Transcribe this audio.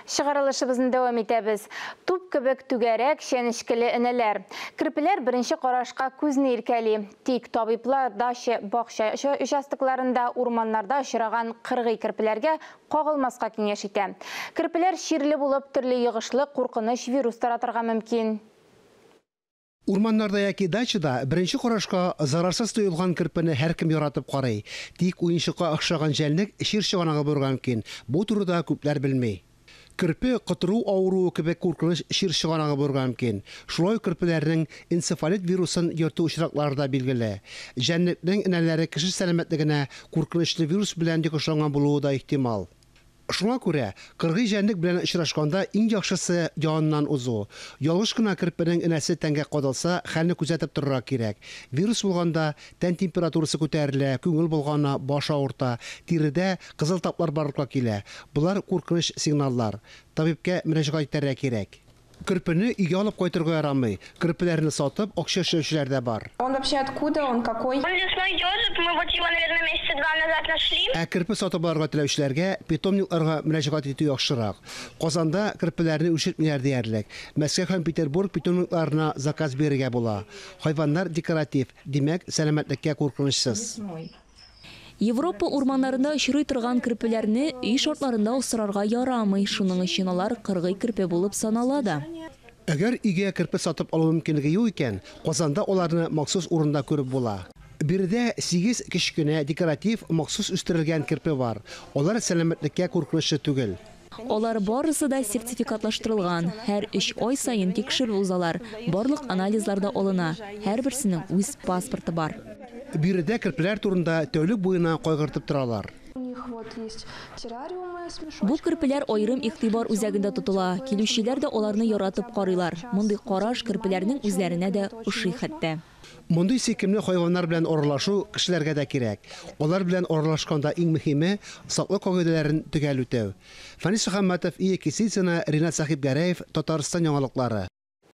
Чыгарылышыбызны дәвам итәбез. Туп кебек түгәрәк, чәнечкеле энәләр. Керпеләр беренче карашка күзне иркәли. Тик табиблар дача, бакча участокларында, урманнарда очраган кыргый керпеләргә кагылмаска киңәш итә. Керпеләр чирле булып, төрле йогышлы куркыныч вирус таратырга мөмкин. Урманнарда яки дачада беренче карашка зарарсыз тоелган керпене һәркем яратып карый. Тик уенчыкка охшаган җәнлек чир чыганагы булырга мөмкин. Бу турыда күпләр белми. Керпе котыру авыруы кебек куркыныч чир чыганагы булырга мөмкин. Шулай ук керпеләрнең энцефалит вирусын йөртү очраклары да билгеле. Җәнлекнең энәләре кеше сәламәтлегенә куркынычлы вирус белән йогышланган булуы да ихтимал. Шуңа күрә кыргый җәнлек белән очрашканда иң яхшысы яныннан узу. Ялгыш кына керпенең энәсе тәнгә кадалса, хәлне күзәтеп торырга кирәк. Вирус булганда тән температурасы күтәрелә, күңел болгана, баш авырта, тиредә кызыл таплар барлыкка килә. Болар куркыныч сигналлар. Табибкә мөрәҗәгать итәргә кирәк. Керпене өйгә алып кайтырга ярамый. Керпеләрне сатып, акча эшләүчеләр дә бар. Он вообще откуда, он какой? Он лесной ежик, мы вот его, наверное, месяца два назад нашли. Ә керпе сатып алырга теләүчеләргә питомникларга мөрәҗәгать итү яхшырак. Казанда керпеләрне үрчетмиләр диярлек. Мәскәү һәм Петербург питомникларына заказ бирергә була. Хайваннар декоратив, димәк, сәламәтлеккә куркынычсыз. Европа урманнарында очрый торган керпеләрне өй шартларында асрарга ярамый. Шуның өчен алар кыргый керпе булып санала да. Әгәр өйгә керпе сатып алу мөмкинлеге юк икән, Казанда аларны махсус урында күреп була. Биредә 8 кечкенә декоратив махсус үстерелгән керпе бар. Алар сәламәтлеккә куркынычлы түгел. Алар барысы да сертификатлаштырылган. Һәр 3 ай саен тикшерү узалар. Барлык анализлар да алына. Һәрберсенең үз паспорты бар. Биредә керпеләр турында тәүлек буена кайгыртып торалар. Бу керпеләр аерым игътибар үзәгендә тотыла. Килүчеләр дә аларны яратып карыйлар. Мондый караш керпеләрнең үзләренә дә ошый хәтта. Мондый сөйкемле хайваннар белән аралашу кешеләргә дә кирәк. Алар белән аралашканда иң мөһиме саклык кагыйдәләрен төгәл үтәү. Фәнис Мөхәммәтов, Ия Кисицына, Ринат Сәхибгәрәев, Татарстан яңалыклары.